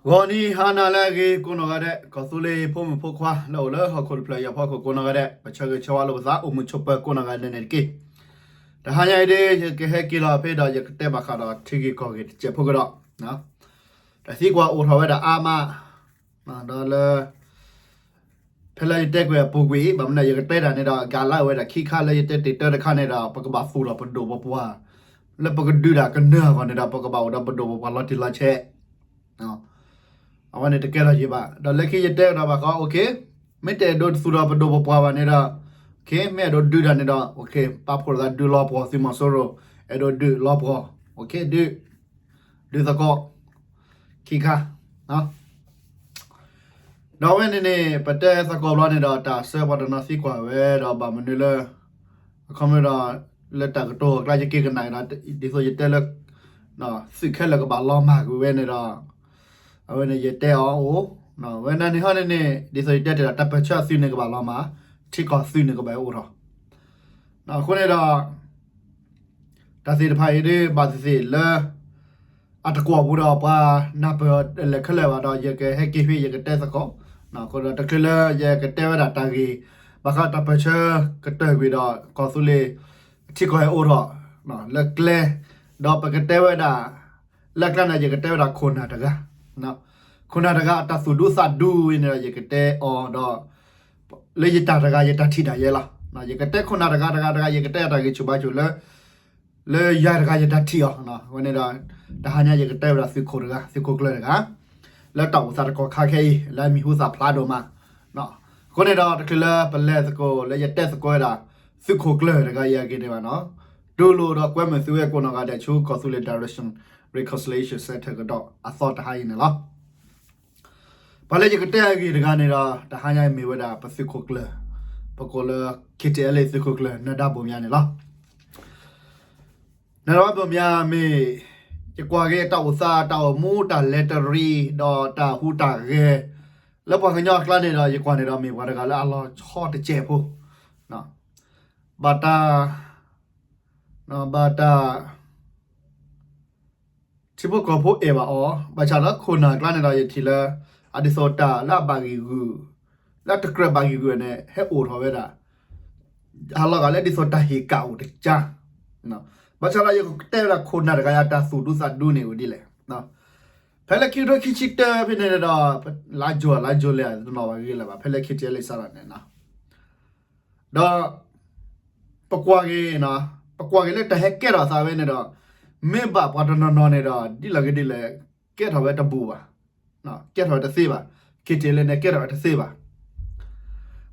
ဂီၤနံၤဟါနၤလၢအဂ့ၤကိးနီၢ်ဂၤဒဲး, ကီၢ်သူလ့ၤဖိမုၣ်ဖိခွါလၢအိၣ်လၢဟီၣ်ခိၣ်တဖျၢၣ်အံၤအဖီခိၣ်ကိးနီၢ်ဂၤဒဲး, ပဆၢဂ့ၤဆၢဝါလိာ်ပသး အိၣ်မုာ်ဆိးပၢၤကိးနီၢ်ဂၤဒဲးန့ၣ်တက့ၢ်. တဟါညါအံၤဒ် ယကဟဲက့ၤလီၤဖဲဒီး ယကတဲဘၣ်ဃးဒီးထံဂ့ၢ်ကီၢ်ဂ့ၢ်တစဲးဖိကဒီး, တၢ်သံကွၢ်အိၣ်ထီၣ်ဝဲဒၣ်အါမး, ဒီးလၢ ဖဲလၢယတဲကွံာ်အပူၤကွံာ်, ဘၣ်မနုၤယကတဲတၢ်န့ၣ်ဒီး ကလၢဝဲဒၣ်ခံခါလၢယတဲတ့ၢ်တၢတခါန့ၣ်ဒီး ပကဘၣ်သူၣ်ထီၣ်ပဒိၣ်ပပှၢ်, လၢပကဒုးတၢ်ကနၢၤအဂီၢ်န့ၣ်ဒီး ပကဘၣ်အိၣ်ဒီးပဒိၣ်ပပှၢ်လီၤတံၢ်လီၤဆဲး, အဝဲန့ၣ်တကဲထီၣ်ယံၤဘၣ်. ဒီးလၢခံယတဲဒီးဘၣ်ဃး okay, မ့ၢ်တအဲၣ်ဒိးသူၣ်ထီၣ်ပဒိၣ်ပပှၢ်ဘၣ်န့ၣ်ဒီး, okay, မ့ၢ်အဲၣ်ဒိးဒုးတၢ်န့ၣ်ဒီး, okay, ပာ်ဖှိၣ်သးဒုးလီၤပှီၢ် သုးမီၤစိရိၤ, အဲၣ်ဒိးဒုးလီၤပှီၢ်, okay, ဒုး, ဒုးသကိး, ခံခါ ဒီးအဝဲန့ၣ်န့ၣ် ပတဲသကိးဘျီန့ၣ်ဒီး တၢ်ဆၢပှၤတနီၤသံကွၢ်ဝဲဒီး ဘၣ်မနုၤလၢ အခီပညီဒီး လၢတၢ်ကတိၤအကျါ ယက့ၤကနၣ်ဒီး ဒ်သိးယတဲလၢ သုးခဲလၢာ်ကဘၣ်လီၤမၢ်ကွံာ်ဝဲန့ၣ်ဒီး အဝဲန့ၣ်ယတဲအီၤအိၣ်, ဝဲန့ၣ်န့ၣ်ဟီန့ၣ်န့ၣ် ဒ်သိးယတဲတ့ၢ်ဒီး တၢ်ပၢၢ်ဆၢအသုးန့ၣ်ကဘၣ်လီၤမၢ်, ထံကီၢ်သုးန့ၣ်ကဘၣ်အိၣ်ထီၣ်, အဃိန့ၣ်ဒီး တၢ်သ့ၣ်တဖၣ်အံၤဒ်ဘၣ်သ့ၣ်သ့ၣ်လၢ အတကွီၢ်ပူၤဒီးပှၤနၢ်ပၢၢ်လဲၤခဲလၢာ်ဘၣ်ဒီး ယကဟဲက့ၤဖဲယကတဲသကိး, အဃိဒီးတချုးလၢယကတဲဝဲဒၣ်တၢ်ဂ့ၢ် ဘၣ်ဃးတၢ်ပၢၢ်ဆၢကတၢၢ်ကွံာ်ဒီး ကီၢ်သူလ့ၤ ထံကီၢ်ဟဲအိၣ်ထီၣ် လၢကျဲ, ဒီးပကတဲဝဲဒၣ် လၢကျဲန့ၣ် ယကတဲဝဲဒၣ်ခိၣ်နၢ်တဂၤ, ခိၣ်နၢ်တဂၤအတၢ်သူၣ်ဒူသးဒူဝဲန့ၣ်ဒီး ယကတဲအီၤဒီး လၢယတၢ်တဂၤ ယတၢ်ထံၣ်တၢ်ယဲလီၤ. ယကတဲခိၣ်နၢ်တဂၤတဂၤတဂၤ ယကတဲအတၢ်ဂံၢ်ဆူၣ်ဘါဆူၣ်လၢ လၢယၤတဂၤယတၢ်ထံၣ်အီၤ, အဃိန့ၣ်ဒီး တဟါညါယကတဲဝဲဒၣ်သုးခိၣ်တဂၤ သုးခိၣ်ကျၢၢ်တဂၤ လၢတၢ်အိၣ်သးတကီၢ်ခါခဲအံၤ လၢအမံၤဟူသၣ်ဖျါဒိၣ်မး, အဃိန့ၣ်ဒီး တချုးလၢပလဲၤသကိးလၢယတဲသကိးဝဲဒၣ် သုးခိၣ်ကျၢၢ်တဂၤအံၤအဂ့ၢ်န့ၣ်ဘၣ်နီၤ, တူၢ်လိာ်ဒီးကွဲမုာ်သုဝဲကိးနီၢ်ဂၤဒဲးဆူ ကီၢ်သူလ့ၤ Direction Reconciliation Centre ကဒီးအသီတဟါအံၤန့ၣ်လီၤ. ပှၤလၢယကတဲအဂ့ၢ်တဂၤန့ၣ်ဒီး တဟါညါအံၤမ့ၢ်ဝဲဒၣ်ပသုးခိၣ်ကျၢၢ်, ပကိးလၢ KTLA သုးခိၣ်ကျၢၢ် နၢၤဒါဘိၣ်မၠါန့ၣ်လီၤ. နၢၤဒါဘိၣ်မၠါမ့ၢ် ယကွၢ်က့ၤတၢ်အိၣ်သး တၢ်အိၣ်မူ တၢ်လဲၤတရံး ဒီးတၢ်ဟူးတၢ်ဂဲၤ လၢပှၤကညီအကျါန့ၣ်ဒီး ယကွၢ်န့ၣ်ဒီး မ့ၢ်ပှၤတဂၤလၢအလီၤဆီတစဲးဖိ, ဘၣ်တၢ် ဘၣ်တၢ် ထံဖိကီၢ်ဖိအဲၣ်ဘၣ်အီၤ, ဘၣ်ဆၣ်လၢခိၣ်နၢ်အကျါန့ၣ်ဒီး ယထံၣ်လၢ အဒ်သိးတၢ်လၢအဘၣ်ဂံၢ်ဂုာ် လၢအတကြၢးဘၣ်ဂံၢ်ဂုာ်န့ၣ် ဟဲအိၣ်ထီၣ်ဝဲဒၣ် အလီၤဂာ်လၢဒ်သိးတၢ်ဟ့ၣ်ကၣ်အိၣ်တကါ, ဘၣ်ဆၣ်လၢယကတဲဝဲဒၣ်ခိၣ်နၢ်တဂၤအံၤ တၢ်သူၣ်ဒူသးဒူန့ၣ်အိၣ်ဒ်လဲၣ်, ဖဲလၢခံကထိခံဆံတၢဖဲန့ၣ်ဒီး လါယူၤ လါယူၤလံ တနီၣ်ဘၣ်ဂ့ၤလၢၤဘၣ် ဖဲလၢ KTLA စးထီၣ်န့ၣ် ဒီး ပကွၢ်က့ၤ ပကွၢ်က့ၤလၢတၢ်ဟဲကဲထီၣ်သးဝဲန့ၣ်ဒီး မ့ၢ်ဘၣ်ပှၤတနီၤနီၤန့ၣ်ဒီး ဒ်လဲၣ်ဂ့ၤဒ်လဲၣ် ကဲထီၣ်ဝဲတဘူၣ်ဘၣ်, ကဲထီၣ်ဝဲတသ့ဘၣ်, KTLA န့ၣ် ကဲထီၣ်ဝဲတသ့ဘၣ်.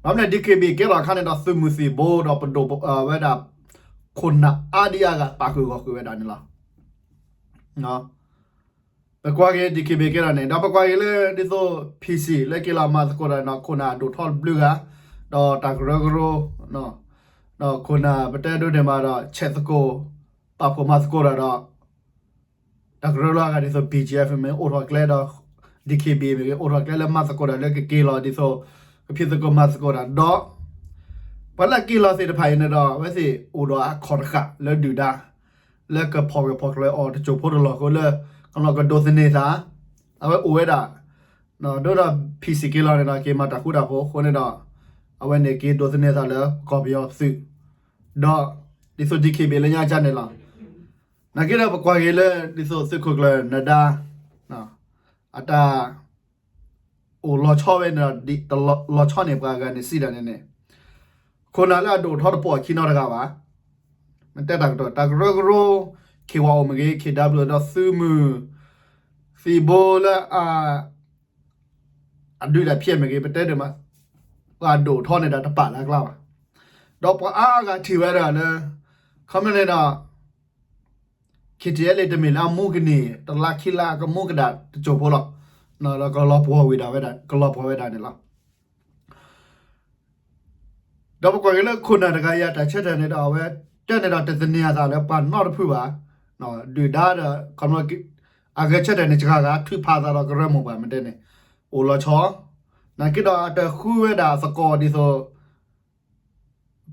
ဘၣ်မနုၤ DKBA ကဲထီၣ်အခါန့ၣ်ဒီး သုးမုၢ်သံၣ်ဘိဒီးပဒိၣ်ဝဲဒၣ် ခိၣ်နၢ်အါဒံအါဂၤပာ်ဃုာ်ဂီၢ်ဃုာ်ဝဲဒၣ်န့ၣ်လီၤ. ပကွၢ်က့ၤ DKBA ကဲထီၣ်န့ၣ် ဒီးပကွၢ်က့ၤလၢဒ်သိး PC လၢက့ၤလီၤမၤသကိးတၢ်ဒီး ခိၣ်နၢ်အဒိၣ်ထီတဘျုးဂၤ, ဒီးတၢ်ကရၢကရိ, ဒီးခိၣ်နၢ်ပတဲဒိးန့ၢ်မးဒီး ဆဲးသကိး, ပာ်ဖှိၣ်မၤသကိးတၢ်ဒီး တၢ်ကရၢကရိအဂၤဒ်သိး BGF မ့ၢ်အိၣ်ထီၣ်ကျဲဒီး DKBA မ့ၢ်ဂ့ၤ အိၣ်ထီၣ်ကျဲလၢမၤသကိးတၢ်လၢကက့ၤလီၤဒ်သိး ကဖံးသကိးမၤသကိးတၢ်ဒီး ပှၤလၢအက့ၤလီၤသ့ၣ်တဖၣ်အံၤန့ၣ်ဒီး အဝဲသ့ၣ်အိၣ်ဒီးအခီၣ်တဃာ်လၢဒုၣ်ဒါ လၢကဖီၣ်ဂၢၢ်ဖီၣ်ကျၢၤအီၤတစိၢ်ဖိတလီၢ်ဃိလၢ ကနီၣ်ကဒိးသန့ၤသး အဝဲအိၣ်ဝဲဒၣ်, ဒ်ဒီး PC က့ၤလီၤန့ၣ်ဒီး က့ၤမၤတၢ်ဃူတၢ်ဖိးအဃိန့ၣ်ဒီး အဝဲန့ၣ်က့ၤဒိးသန့ၤသးလၢကီၢ်ပယီၤသုး, ဒီး ဒ်သိး DKBA လၢညါကါန့ၣ်လီၤ. နာ်က့ဒီးပကွၢ်က့ၤလၢ ဒ်သိးသုးခိၣ်ကျၢၢ်နၢၤဒါ အတၢ် အိၣ်လီၤဆီဝဲန့ၣ်ဒီး လီၤဆီန့ၢ်ပှၤဂၤန့ၣ်စံးတၢ်န့ၣ်န့ၣ်, ခိၣ်နၢ်လၢအဒိၣ်ထီတပိာ်အခံနီတဂၤဘၣ်. မ့ၢ်တဲတၢ်ကတိၤ တၢ်ကရၢကရိ KYO မ့ၢ်ဂ့ၤ KWO ဒီးသုးမုၢ်သံၣ်ဘိလၢ အဒုးတၢ်ဖျဲးမ့ၢ်ဂ့ၤ ပတဲဒ်မး ပှၤဒိၣ်ထီန့ၢ်တၢ်တပာ်လၢအကျါဘၣ်. ဒီးပှၤအါဂၤထံၣ်ဝဲဒၣ်လၢ ခီမ့ၢ်န့ၣ်ဒီး KTLA တမ့ၢ်လၢအမူကန့ၢ် တလါခံလါကမူကဒၣ်တစိၢ်ဖိလီၤ. ဒီးကလီၤပှီၢ်ဝဲဒၣ်ဝဲဒၣ် ကလီၤပှီၢ်ဝဲဒၣ်န့ၣ်လီၤ. ဒီးပကွၢ်က့ၤလၢခိၣ်နၢ်တဂၤအံၤအတၢ်ဆၢထၢၣ်န့ၣ်ဒီး အဝဲတဲန့ၣ်ဒီးတသန့ၤအသးလၢပှၤနီတဖုဘၣ်. ဒုၣ်ဒါဒီး အဂဲၤဆၢထၢၣ်န့ၣ်စှၤဂၤ ထုးဖးသးဒီးကရၢမိၢ်ပှၢ်မ့ၢ်တဲန့ၣ် အိၣ်လီၤဆီ, နာ်က့ဒီးအတဃုဝဲဒၣ်အသကိးဒ်သိး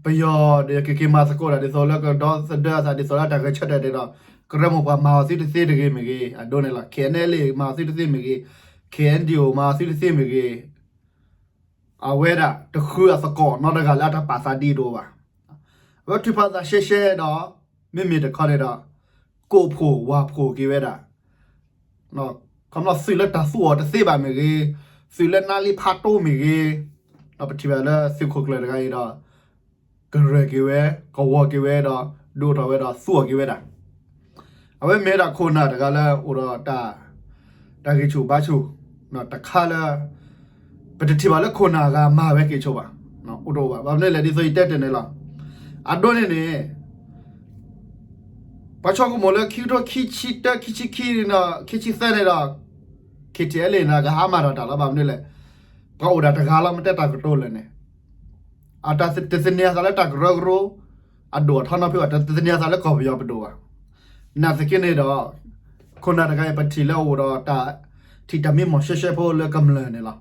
ပယီၤဒီးကက့ၤမၤသကိးတၢ်ဒ်သိးလၢကဒီသဒၢအသးဒ်သိးလၢတၢ်ဂဲၤဆၢထၢၣ်န့ၣ်ဒီး ကရၢမိၢ်ပှၢ်မၤအီၤသုတသ့တဂ့ၤမ့ၢ်ဂ့ၤ အဒိန့ၣ်လီၤ. KNLA မၤအီၤသုတသ့မ့ၢ်ဂ့ၤ, ခ့ၣ်အဲၣ်ယူၣ် မၤသုတသ့မ့ၢ်ဂ့ၤ, အဝဲဒၣ်တဃုအသကိးနီတဂၤလၢအတၢ်ပာ်သးဒ်အံၤတအိၣ်ဘၣ်. အဝဲထုးဖးသးရှဲရှဲဒီး မ့မ့ၢ်တခီန့ၣ်ဒီး ကိးဖှိၣ်ဝၤဖှိၣ်က့ၤဝဲဒၣ် ခီဖျိသုးလၢတၢ်သူအီၤတသ့ဘၣ်မ့ၢ်ဂ့ၤ, သုးလၢနါလံဖးတိၢ်မ့ၢ်ဂ့ၤ, ဒီးပထံၣ်ဘၣ်လၢသုးခိၣ်ကျၢၢ်တဂၤအံၤဒီး ကရၢၢ်က့ၤဝဲ, ကဝီၤက့ၤဝဲဒီး ဒုးအိၣ်ထီၣ်ဝဲဒီးသူအီၤက့ၤဝဲဒၣ်. အဝဲမ့ၢ်ဝဲဒၣ်ခိၣ်နၢ်တဂၤလၢအိၣ်ဒီးတၢ် တၢ်ဂံၢ်ဆူၣ်ဘါဆူၣ် တခါလၢ ပတထံၣ်ဘၣ်လၢခိၣ်နၢ်အဂၤမၤဝဲက့ၤဆိဘၣ်, အိၣ်တအိၣ်ဘၣ်. ဘၣ်မနုၤလဲၣ် ဒ်သိးယတဲတ့ၢ်န့ၣ်လီၤ. အဒိန့ၣ်န့ၣ် ပှၤဆိကမိၣ်လၢခံကထိခံဆံတၢ ခံဆံခံန့ၣ်ဒီး ခံဆံသၢန့ၣ်ဒီး ခ့ၣ်ထံၣ်အဲလ့ၣ်န့ၣ် ကဟါမၢ်ထီၣ်တၢ်လီၤ. ဘၣ်မနုၤလဲၣ်, ပှၤအိၣ်ဒၣ်တဂၤလီၤ မ့ၢ်တဲတၢ်ကတိၤလၢာ်န့ၣ်, အတၢ်တသန့ၤအသးလၢတၢ်ကရၢကရိ အဒိၣ်အထီနီတဖုဘၣ်, တသန့ၤအသးလၢကီၢ်ပယီၤပဒိၣ်ဘၣ်. နာ်သက့န့ၣ်ဒီး ခိၣ်နၢ်တဂၤအံၤ ပထံၣ်လၢအအိၣ်ဒီးတၢ် ထံၣ်တၢ်မံမီၢ်ရှဲရှဲဖိလၢကမျၢၢ်န့ၣ်လီၤ.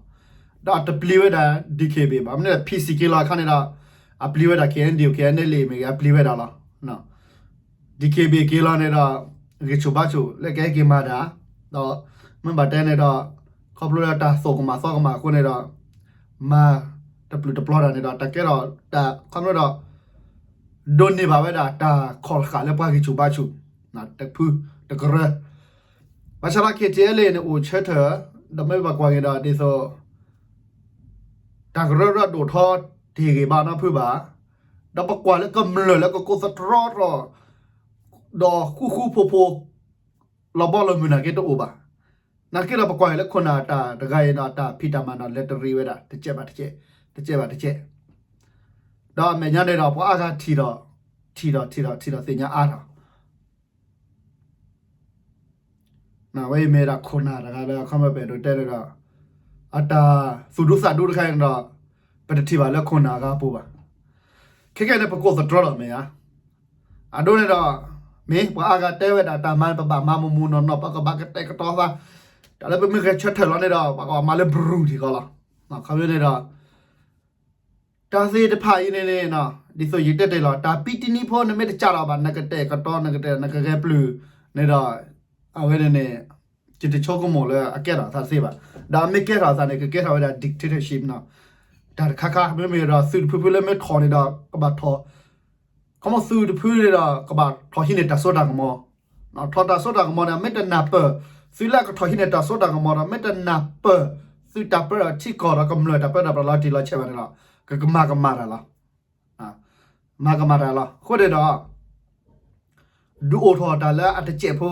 ဒီးအတပျံၤဝဲဒၣ် DKBA ဘၣ်. မ့ၢ်လၢ PC က့ၤလီၤအခါန့ၣ်ဒီး အပျံၤဝဲဒၣ် KNDO KNLA မ့ၢ်ဂ့ၤ အပျံၤဝဲဒၣ်လီၤ. DKBA က့ၤလီၤန့ၣ်ဒီး ဂံၢ်ဆူၣ်ဘါဆူၣ်လၢကဟဲက့ၤမၤတၢ်, ဒီးမ့ၢ်ဘၣ်တဲန့ၣ်ဒီး ခီဖျိလၢတၢ်သိၣ်ကမၣ်သီကမၣ်အဃိန့ၣ်ဒီး မၤတပျုာ်တပျီၤတၢ်န့ၣ်ဒီး တၢ်ကဲထီၣ်တၢ်ခီဖျိဒီး ဒိးန့ၢ်ဘၣ်ဝဲဒၣ်တၢ်ခီၣ်တဃာ်လၢပှၤဂံၢ်ဆူၣ်ဘါဆူၣ် တဖုတကရၢ. ဘၣ်ဆၣ်ဒီး ခ့ၣ်ထံၣ်အဲလ့ၣ်န့ၣ် အိၣ်ဆၢထၢၣ် ဒီးမ့ၢ်ဘၣ်ကွၢ်က့ၤဒီးဒ်သိး တၢ်ကရၢကရိဒိၣ်ထီတ့ၢ်ဂ့ၤဘၣ်နီတဖုဘၣ်, ဒီးပကွၢ်လၢကမျၢၢ်လၢကကိးသတြီထီၣ် ဒီးဃူဃူဖိးဖိး လီၤဘီလီၤမုၢ်နာ်က့တအိၣ်ဘၣ်. နာ်က့ဒီးပကွၢ်က့ၤလၢခိၣ်နၢ်တၢ်တဂၤအံၤဒီး တၢ်ဖံးတၢ်မၤဒီးလဲၤတရံးဝဲဒၣ် တကဲးဘၣ်တကဲး, တကဲးဘၣ်တကဲး, ဒီးအမဲာ်ညါန့ၣ်ဒီး ပှၤအါဂၤထံၣ်ဒီး ထံၣ်ဒီးထံၣ်ဒီးထံၣ်ဒီးသ့ၣ်ညါအါထီၣ် အဝဲအံၤမ့ၢ်ဒၣ်ခိၣ်နၢ်တဂၤလၢ အခီပညီပအဲၣ်ဒိးတဲန့ၣ်ဒီး အတၢ်သူၣ်ဒူသးဒူတခါအံၤန့ၣ်ဒီး ပတထံၣ်ဘၣ်လၢခိၣ်နၢ်အဂၤအပူၤဘၣ်. ခဲကဲန့ၣ် ပကိးသတြီလီၤမ့ၢ်ဧါ. အဒိန့ၣ်ဒီး မ့ၢ်ပှၤအါဂၤတဲဝဲဒၣ်တၢ်မၤန့ၣ် ပဘၣ်မၤမူးမူးနီၢ်နီၢ် ပကဘၣ်ကတဲာ်ကတီၤသး, တၢ်လၢပမ့ၢ်ဂဲၤဆၢထၢၣ်လီၤန့ၣ်ဒီး ပကဘၣ်မၤလၢဘြူၤထံၣ်ကီးလီၤ. ခီဖျိန့ၣ်ဒီး တၢ်သ့ၣ်တဖၣ်အံၤန့ၣ်န့ၣ် ဒ်သိးယတဲတ့ၢ်လီၤ တၢ်ပံတနံၤဖိ နမ့ၢ်တကးထီၣ်ဘၣ် နကတဲာ်ကတီၤ နကတဲာ် နကဂဲၤပျုၢ်န့ၣ်ဒီး အဝဲန့ၣ်န့ၣ် ယတဆိကမိၣ်လၢအကဲထီၣ်အသးတသ့ဘၣ်. ဒီးအမ့ၢ်ကဲထီၣ်အသးန့ၣ် ကကဲထီၣ်ဝဲဒၣ် dictatorship နီၤ. တၢ်တခါခါ မ့မ့ၢ်ဒီးသုးတဖုဖုလၢမ့ၢ်ထီၣ်န့ၣ်ဒီး ကဘၣ်ထီၣ် ခီမီသုးတဖုန့ၣ်ဒီး ကဘၣ်ထီၣ်ဟံးန့ၢ်တၢ်စိတၢ်ကမီၤ, ထီၣ်တၢ်စိတၢ်ကမီၤန့ၣ် မ့ၢ်တနၢ်ပၢၢ် သုးလၢအကထီၣ်ဟံးန့ၢ်တၢ်စိတၢ်ကမီၤဒီး မ့ၢ်တနၢ်ပၢၢ် သုးတၢ်ပၢဒီးထံကီၢ်ဒီးကမျၢၢ်တၢ်ပၢဒီးပှၤလီၤတံၢ်လီၤဆဲးဘၣ်န့ၣ်ဒီး ကကမၤကမၣ်တၢ်လီၤ. မၤကမၣ်တၢ်လီၤ. အဃိန့ၣ်ဒီး ဒုးအိၣ်ထီၣ်တၢ်လၢအတစဲးဖိ,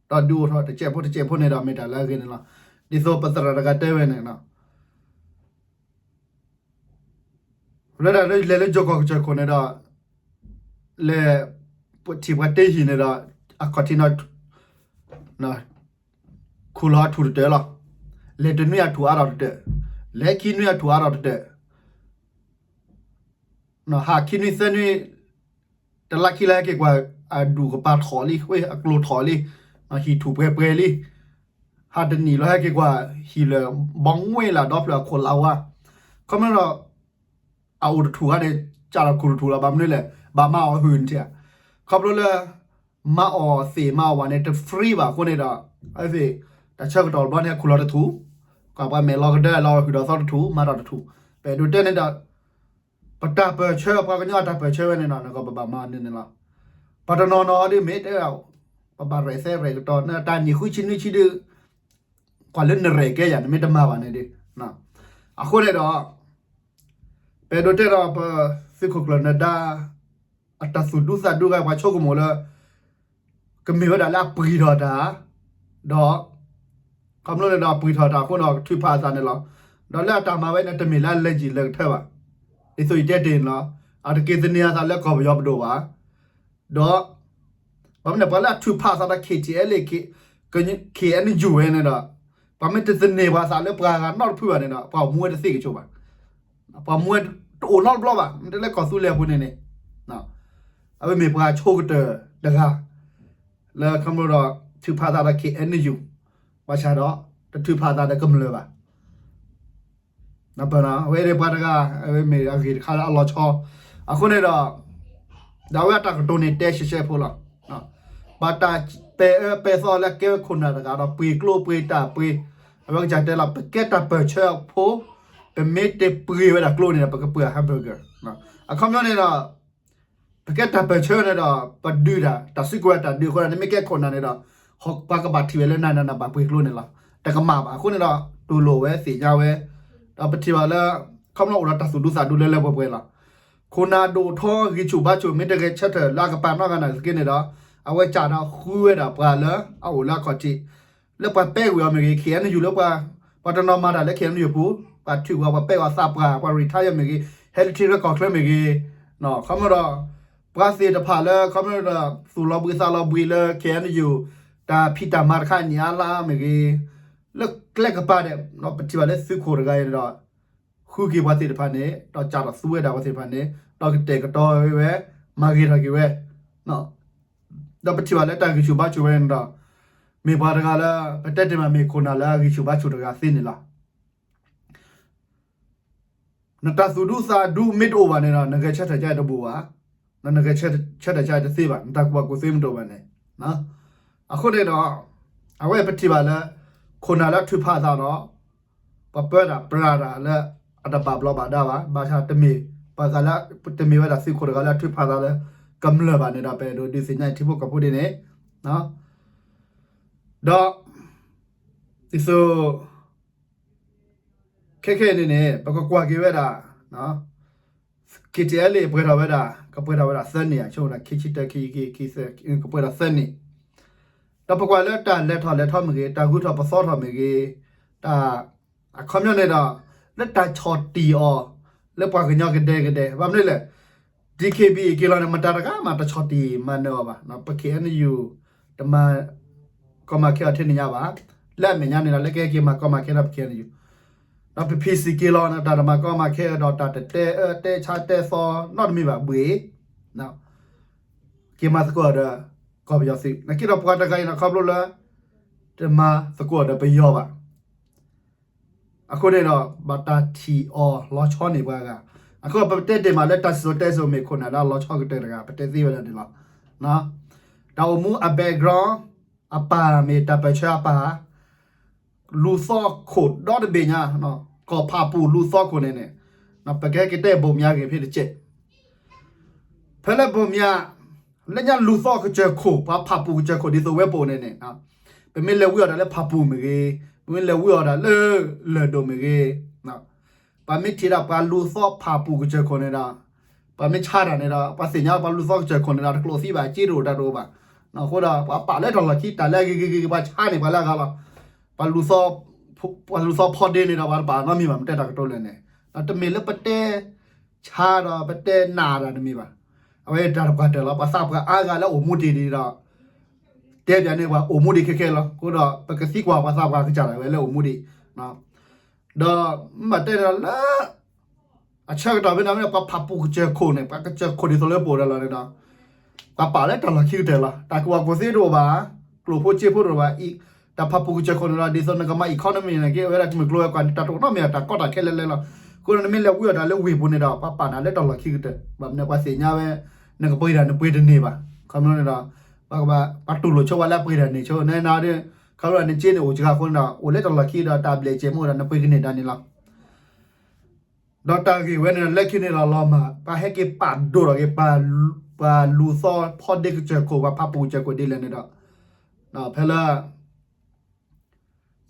ဒီးဒုးအိၣ်ထီၣ်တစဲးဖိတစဲးဖိန့ၣ်ဒီး မ့ၢ်တၢ်လၢအဂ့ၤန့ၣ်လီၤ. ဒ်သိးပသရၣ်တဂၤတဲဝဲန့ၣ် လၢတၢ်လၢလဲၤလၢယိၤကီၢ်ကစၢၢ်ခိၣ်န့ၣ်ဒီး လဲၤ ထံၣ်ပှၤတ့ဟံၣ်န့ၣ်ဒီး အခီၣ်ထံးနီၤ ခူၣ်လီၤအထူၣ်တတၢၢ်လီၤ. လဲၤတနွံအထူၣ်အါထီၣ်တတၢၢ်, လဲၤခံနွံအထူၣ်အါထီၣ်တတၢၢ် ဟးခံနွံသၢနွံ တလါခံလါဟဲက့ၤကွၢ် အဒူၣ်ကပၤထီၣ်လံ, အကျိၤထီၣ်လံ, ဟံၣ်ထူၣ်ပှဲၤပှဲၤလံ. ဟးတနံၣ်လီၤဟဲက့ၤကွၢ် ဟံၣ်လၢ ဘီငွေ့လၢ်ဒီဖျၢၣ်အခိၣ်လါဝါ. ခီမ့ၢ်ဒီး အအိၣ်တထူၣ်ဂၤန့ၣ် ကးထီၣ်ခူၣ်တထူၣ်လီၤ. ဘၣ်မနုၤလဲၣ်, ဘၣ်မၤအီၤဟုၣ်န့ၣ်ဧါ. ခီဖျိလၢ မၤအီၤသ့ၣ်မၤအီၤဝဲန့ၣ် တ free ဘၣ်အဃိန့ၣ်ဒီး အဝဲသ့ၣ် တၢ်ဆၢကတီၢ်တဘျီန့ၣ် ခူၣ်လီၤတထူၣ်, ကွၢ်ပှၤမဲာ်လီၤကဒၢလီၤ ဟုၣ်ဒီးသီတထူၣ် မၤထီၣ်တထူၣ်. ပအဲၣ်ဒိးတဲန့ၣ်ဒီး ပတၢ်ပၢၢ်ဆၢ ပှၤကညီအတၢ်ပၢၢ်ဆၢဝဲန့ၣ်နီၤ နကဘၣ်မၤန့ၣ်န့ၣ်လီၤ. ပှၤတနီၤနီၤဒ်မ့ၢ်တဲ ပဘၣ်ရဲၣ်သဲရဲၣ်ကတီၤ နတၢ်နံၣ်ဃုဆံနွံဆံဒုး ကွၢ်လၢနရဲၣ်ကဲယၤ နမ့ၢ်တမၤဘၣ်န့ၣ်ဒီး အဃိန့ၣ်ဒီး ပအဲၣ်ဒိးတဲဒီးပသုးခိၣ်ကျၢၢ်နဒါ အတၢ်သူၣ်ဒူသးဒူဂၤ ပှၤဆိကမိၣ်လၢ ကမ့ၢ်ဝဲဒၣ်လၢအပှံၢ်ထီၣ်တၢ် ဒီး ခီဖျိန့ၣ်ဒီးပှံၢ်ထီၣ်တၢ်အဃိန့ၣ် ထုးဖးအသးန့ၣ်လီၤ. ဒီးလၢအတၢ်မၤဝဲန့ၣ် တမ့ၢ်လၢအလဲၤယံာ်လဲၤကထၢဘၣ်. ဒ်သိးယတဲတ့ၢ်န့ၣ်လီၤ. အတက့ၤသန့ၤအသးလၢကီၢ်ပယီၤပဒိၣ်ဘၣ်. ဒီး ဘၣ်မနုၤလဲၣ် ပှၤလၢအထုးဖးအသးဒီး ခ့ၣ်ထံၣ်အဲလ့ၣ် ခ့ၣ်အဲနယူၣ်ဝဲန့ၣ်ဒီး ပှၤမ့ၢ်တသန့ၤပှၤသးလၢပှၤဂၤနီတဖုဘၣ်န့ၣ်ဒီး ပှၤအိၣ်မူဝဲတသ့ကဆိးဘၣ်. ပှၤမူဝဲတအိၣ်နီတဘျီဘၣ် မ့ၢ်တဲလၢကီၢ်သူလ့ၤအပူၤန့ၣ်န့ၣ် အဝဲမ့ၢ်ပှၤဆိကတၢၢ်တဂၤ လၢခီဖျိဒီး ထုးဖးသးဒီး ခ့ၣ်အဲနယူၣ် ဘၣ်ဆၣ်ဒီး တထုးဖးသးဒီးကမျၢၢ်ဘၣ်. အဝဲန့ၣ်ပှၤတဂၤ အဝဲမ့ၢ်အဂ့ၢ်တခါလၢအလီၤဆီ အဃိန့ၣ်ဒီး ဒီးအဝဲအတၢ်ကတိၤန့ၣ်တဲရှဲရှဲဖိလီၤ. ဘၣ်တၢ်ပဲာ်အၢပဲာ်သီလၢကဲဝဲခိၣ်နၢ်တဂၤဒီး ပှ့ၤကျိပှ့ၤတၢ်ပှ့ၤ အဝဲကစၢ်တဲလီၤ ပကဲတၢ်ပၢၢ်ဆၢဖိ, ပမ့ၢ်တပှ့ၤဝဲဒၣ်ကျိန့ၣ်ဒီး ပကပှ့ၤ hamburger. အခီပညီန့ၣ်ဒီး ပကဲတၢ်ပၢၢ်ဆၢန့ၣ်ဒီး ပဒုးတၢ် တၢ်စုကဝဲၤတၢ်ဒုးအဃိဒီး နမ့ၢ်ကဲခိၣ်နၢ်န့ၣ်ဒီး ပှၤကဘၣ်ထံၣ်ဝဲလၢနၤန့ၣ် နဘၣ်ပှ့ၤကျိန့ၣ်လီၤ. တကမၣ်ဘၣ်. အဃိန့ၣ်ဒီး တူၢ်လိာ်ဝဲသ့ၣ်ညါဝဲ, ဒီးပထံၣ်ဘၣ်လၢ ခီဖျိအိၣ်ဒီးတၢ်သူၣ်ဒူသးဒူလၢလၢပှဲၤပှဲၤလီၤ. ခိၣ်နၢ်ဒိၣ်ထီဂံၢ်ဆူၣ်ဘါဆူၣ် မ့ၢ်တဂဲၤဆၢထၢၣ်လၢအကပၤနီတဂၤနာ်သက့န့ၣ်ဒီး အဝဲစးထီၣ်ဃုဝဲဒၣ်ပှၤလၢအအိၣ်လၢအခီၣ်ထံး လၢပှၤပဲာ်ကွံာ်အီၤမ့ၢ်ဂ့ၤ, ခ့ၣ်အဲၣ်ယူၣ်လၢပှၤ, ပှၤတနီၤမၤတၢ်လၢ ခ့ၣ်အဲၣ်ယူၣ်ပူၤ, ပှၤထုးကွံာ်ပှၤပဲာ်ကွံာ်သးပှၢ်, ပှၤ retire မ့ၢ်ဂ့ၤ, ဟဲလၢထံရၢကီၢ်ချၢမ့ၢ်ဂ့ၤ, ခီဖျိဒီး ပှၤသ့ၣ်တဖၣ်လၢ ခီဖျိဒီး သူၣ်လီၤဘှံးသးလီၤဘှံးလၢ ခ့ၣ်အဲၣ်ယူၣ် တၢ်ဖံးတၢ်မၤတခါအနံၣ်အါလါမ့ၢ်ဂ့ၤ, လၢကျဲကပၤဒဲး ပထံၣ်ဘၣ်လၢသုးခိၣ်တဂၤအံၤန့ၣ်ဒီး ဃုက့ၤပှၤသ့ၣ်တဖၣ်န့ၣ် ဒီးစးထီၣ်သူဝဲဒၣ်ပှၤသ့ၣ်တဖၣ်န့ၣ် ဒီးကတဲာ်ကတီၤဝဲ, မၤဂ့ၤထီၣ်က့ၤဝဲ, ဒီးပထံၣ်ဘၣ်လၢတၢ်ဂံၢ်ဆူၣ်ဘါဆူၣ်ဝဲန့ၣ်ဒီး မ့ၢ်ပှၤတဂၤလၢ ပတဲတ့ၢ်မးမ့ၢ်ခိၣ်နၢ်လၢအဂံၢ်ဆူၣ်ဘါဆူၣ်တဂၤသ့န့ၣ်လီၤ. နတၢ်သူၣ်ဒူသးဒူမ့ၢ်တအိၣ်ဘၣ်န့ၣ်ဒီး နဂဲၤဆၢထၢၣ်ကါတဘူၣ်ဘၣ်, နဂဲၤဆၢထၢၣ်ကါတသ့ဘၣ်, နတၢ်ကူၣ်ဘၣ်ကူၣ်သ့မ့ၢ်တအိၣ်ဘၣ်န့ၣ်, အဃိန့ၣ်ဒီး အဝဲပထံၣ်ဘၣ်လၢ ခိၣ်နၢ်လၢထုးဖးအသးဒီး ပှၤပၢတၢ်ပြးတၢ်လၢ အတဘၣ်ဘျီးဘၣ်ဒါဘၣ်, ဘၣ်ဆၣ်တမ့ၢ် ပှၤသးလၢ တမ့ၢ်ဝဲဒၣ်သုးခိၣ်တဂၤလၢအထုးဖးသးလၢ ကမျၢၢ်ဘၣ်န့ၣ်ဒီး ပအဲၣ်ဒိးဒုးသ့ၣ်ညါအံၤထံဖိကီၢ်ဖိဒ်န့ၣ်, ဒီး ဒ်သိး ခဲခဲအံၤန့ၣ်န့ၣ် ပကကွၢ်က့ၤဝဲဒၣ် KTLA ပှဲၤထီၣ်ဝဲဒၣ် ကပှဲၤထီၣ်ဝဲဒၣ်သၢနံၣ်ဧါ, ဆိဝဲဒၣ် ခံဆံတၢ ခံဆံခံ ခံဆံသၢ ကပှဲၤထီၣ်သၢနံၣ်, ဒီးပကွၢ်လၢတၢ်လဲၤထီၣ်လဲၤထီမ့ၢ်ဂ့ၤ, တၢ်ဂုၤထီၣ်ပသီထီၣ်မ့ၢ်ဂ့ၤ, တၢ် အခီပညီန့ၣ်ဒီး လၢတၢ်ဆီၣ်တံၢ်အီၤ လၢပှၤကညီကဒဲကဒဲ ဘၣ်မနုၤလဲၣ်, DKBA က့ၤလီၤန့ၣ် မတၤတဂၤမးတဆီၣ်တံၢ်မၤနၢၤအီၤဘၣ်, ပ ခ့ၣ်အဲၣ်ယူၣ် တမၤကီမၤခဲအီၤထဲန့ၣ်ညါဘၣ်, လၢအမဲာ်ညါန့ၣ်ဒီး လၢကဟဲက့ၤမၤကီမၤခဲဒီး ပ ခ့ၣ်အဲၣ်ယူၣ်, ဒီးပ PC က့ၤလီၤန့ၣ် တၢ်တမၤကီမၤခဲဒီး တၢ်တတဲအၢတဲဆါတဲသီနီတမံၤဘၣ်ဘှ့ၣ် က့ၤမၤသကိးဒီး ကီၢ်ပယီၤသုး နာ်က့ဒီးပှၤတဂၤအံၤန့ၣ် ခီဖျိလၢ တမၤသကိးဒီးပယီၤဘၣ်, အဃိန့ၣ်ဒီး ဘၣ်တၢ်ထံၣ်အီၤလီၤဆီန့ၢ်ပှၤဂၤ, အဃိပတဲတ့ၢ်မးလၢတၢ်စံၣ်စိၤတဲစိၤမ့ၢ်ခိၣ်နၢ်လၢအလီၤဆီကတၢၢ်တဂၤ ပတဲသ့ဝဲဒၣ်န့ၣ်လီၤ. တၢ်အိၣ်မူအ background အပၢ်မ့ၢ်တၢ်ပၢၢ်ဆၢအပၢ် လူၤသီခိၣ်ဒီတဘ့ၣ်ညါ, ကီၢ်ဖးပူၤလူၤသီခိၣ်န့ၣ်န့ၣ်, ပကဟဲက့ၤတဲဘိၣ်မၠးဂ့ၤဖဲတကဲး, ဖဲလၢဘိၣ်မၠး, လၢညါလူၤသီကစၢၢ်ခိၣ် ပှၤဖးပူၤကစၢၢ်ခိၣ်ဒ်သိးဝဲပအိၣ်န့ၣ်န့ၣ်, ပမ့ၢ်လဲၤဝံအီၤဒၣ်လၢဖးပူၤမ့ၢ်ဂ့ၤ, ပမ့ၢ်လဲၤဝံအီၤဒၣ်လၢလၢၢ်ဒိၣ်မ့ၢ်ဂ့ၤ, ပှၤမ့ၢ်ထံၣ်ဒၣ်ပှၤလူၤသီဖးပူၤကစၢၢ်ခိၣ်န့ၣ်ဒီး, ပှၤမ့ၢ်ဆါတၢ်န့ၣ်ဒီး ပှၤသ့ၣ်ညါပှၤလူၤသီကစၢၢ်ခိၣ်န့ၣ်ဒီး တကျိၣ်သံဘၣ် စ့တအိၣ်တၢ်တအိၣ်ဘၣ်, အဃိဒီး ပှၤပာ်လၢတၢ်လီၢ်ခံ တၢ်လၢအဂ့ၤဂ့ၤဂ့ၤ ပှၤဆါန့ၢ်ပှၤလၢအဂၤလီၤ, ပှၤလူၤသီ ပှၤလူၤသီဖီဒ့န့ၣ်ဒီး ပှၤတပာ်နီတမံၤဘၣ် မ့ၢ်တဲတၢ်ကတိၤလဲၣ်န့ၣ်, တမ့ၢ်လၢပတဲ ဆါဒီးပတဲနးတၢ်တမ့ၢ်ဘၣ်, အဝဲတၢ်တပှၢ်တၢၢ်လီၤ, ပှၤသးပှၢ်အါဂၤလၢအိၣ်မူဒံးဒံးဒီး, တဲပၠးန့ၣ်ပှၤအိၣ်မူဒံးခဲခဲလီၤ, အဃိဒီး ပကသံကွၢ်ပှၤသးပှၢ်ကစၢ်ဒၣ်ဝဲလၢအိၣ်မူဒံး, ဒီး မ့ၢ်တဲန့ၣ်လၢ အဆၢကတီၢ်ဖဲန့ၣ် ပှၤဖးပူၤကစၢၢ်ခိၣ်န့ၣ် ပှၤကစၢၢ်ခိၣ်ဒ်သိးလၢပအိၣ်ဒီးလီၤန့ၣ်ဒီး ပှၤပာ်လၢတၢ်လီၢ်ခံကတၢၢ်လီၤ, တၢ်ကူၣ်ဘၣ်ကူၣ်သ့တအိၣ်ဘၣ်, ကျိၣ်ဖိစ့ဖိတအိၣ်ဘၣ်, တၢ်ဖးပူၤကစၢၢ်ခိၣ်န့ၣ်ဒီး ဒ်သိးနကမၤ economy န့ၣ်က့ အဝဲဒၣ်ကမုာ်ကျိၤဝဲၤကွာ်န့ၣ် တၢ်တအိၣ်နီတမံၤ တၢ်ကီတၢ်ခဲလၢာ်လၢာ်လီၤ, အဃိဒီးနမ့ၢ်လဲၤဝံအီၤတၢ်လၢဝ့ၢ်ပူၤန့ၣ်ဒီး ပှၤပာ်နၤလၢတၢ်လီၢ်ခံကတၢၢ်, ဘၣ်မနုၤပှၤသ့ၣ်ညါဝဲ နကပှ့ၤတၢ်နပှ့ၤတန့ၢ်ဘၣ်, ခီဖျိန့ၣ်ဒီး ပှၤကဘၣ် ပှၤတူၢ်လိာ်ဆိပှၤလၢအပှ့ၤတၢ်န့ၢ်ဆိ နနၤဒီး ခီဖျိနစ့န့ၣ်အိၣ်စှၤအဃိန့ၣ်ဒီး အိၣ်လၢတၢ်လီၢ်ခံဒီး တၢ်ဘျဲၣ်စဲးမ့ၢ်အိၣ်ဒီး နပှ့ၤကန့ၢ်တၢ်န့ၣ်လီၤ. ဒီးတၢ်ဂ့ၢ်ဝဲန့ၣ်ဒီး လၢခံန့ၣ်ဒီးလီၤမၢ် ပှၤဟဲက့ၤပာ်ဒိၣ်ထီၣ်က့ၤ ပှၤလူၤသီဖီဒ့ကစၢၢ်ခိၣ် ပှၤဖးပူၤကစၢၢ်ခိၣ်ဒ်လဲၣ်န့ၣ်ဒီး ဖဲလၢ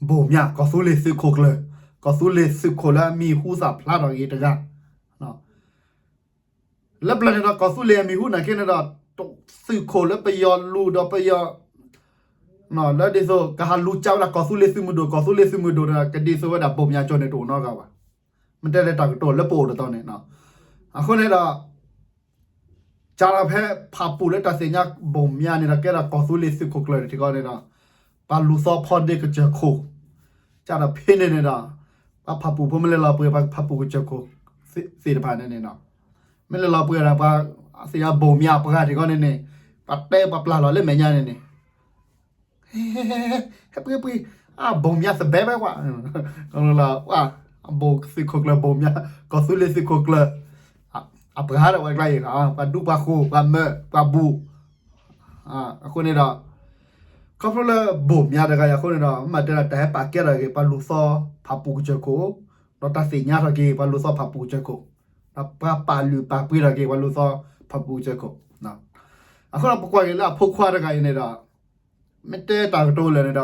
ဘိၣ်မၠး ကီၢ်သူလ့ၤသုးခိၣ်ကျၢၢ်, ကီၢ်သူလ့ၤသုးခိၣ်လၢအမံၤဟူသၣ်ဖျါထီၣ်က့ၤတဂၤ လၢပျၢၤန့ၣ်ဒီး ကီၢ်သူလ့ၤအမံၤဟူနာ်က့န့ၣ်ဒီး သုးခိၣ်လၢပယီၤလူၤဒီးပယီၤ လၢဒ်သိး ကဟးလူၤကၢဝဲဒၣ်ကီၢ်သူလ့ၤသုးမုၢ်ဒိၣ် ကီၢ်သူလ့ၤသုးမုၢ်ဒိၣ်န့ၣ်ဒီး ကဒ်သိးဝဲဒၣ်ဘိၣ်မၠးကၠီန့ၣ်တအိၣ်နီတဂၤဘၣ်. မ့ၢ်တဲလၢတၢ်ကတိၤလၢပအိၣ်တတီၤန့ၣ် အဃိန့ၣ်ဒီး စးထီၣ်ဖဲဖးပူၤလၢတၢ်သ့ၣ်ညါဘိၣ်မၠးန့ၣ်ဒီး ကဲဒၣ်ကီၢ်သူလ့ၤသုးခိၣ်ကျၢၢ်န့ၣ်ထံကီၢ်န့ၣ်ဒီး ပှၤလူၤသီဖီဒ့ကစၢၢ်ခိၣ် စးထီၣ်ဖဲန့ၣ်န့ၣ်ဒီး ပှၤဖးပူၤဖိမ့ၢ်လဲၤလီၤပှ့ၤ ပှၤဖးပူၤကစၢၢ်ခိၣ်သ့ၣ်တဖၣ်န့ၣ်န့ၣ်ဒီး မ့ၢ်လဲၤလီၤပှ့ၤဒီး ပှၤသ့ၣ်ညါဘိၣ်မၠးပှၤထံကီၢ်န့ၣ်န့ၣ် ပှၤတဲပှၤပျၢ်လီၤလၢမဲာ်ညါန့ၣ်န့ၣ် ဟဲပှ့ၤပှ့ၤ အဘိၣ်မၠးသဘဲပဲကွၢ် ဘိၣ်သုးခိၣ်ကျၢၢ်ဘိၣ်မၠး ကီၢ်သူလ့ၤသုးခိၣ်ကျၢၢ် အပှၤဒီးဝဲကျါအံၤ ပှၤဒူပှၤဃိၤ ပှၤမၢပှၤဘူၣ် အဃိန့ၣ်ဒီး ခီဖျိလၢဘိၣ်မၠးတဂၤအံၤအဃိန့ၣ်ဒီး မ့ၢ်တဲဒၣ်တၢ်ဟဲပာ်ကဲထီၣ်က့ၤ ပှၤလူၤသီဖးပူၤကစၢၢ်ခိၣ်, ဒီးတၢ်သ့ၣ်ညါထီၣ်က့ၤ ပှၤလူၤသီဖးပူၤကစၢၢ်ခိၣ်, ဒီးပှၤပာ်လုၢ်ပာ်ပှ့ၤထီၣ်က့ၤ ပှၤလူၤသီဖးပူၤကစၢၢ်ခိၣ်. အဃိဒီးပကွၢ်က့ၤလၢအဖိခွါတဂၤအံၤန့ၣ်ဒီး မ့ၢ်တဲတၢ်ကတိၤလၢာ်န့ၣ်ဒီး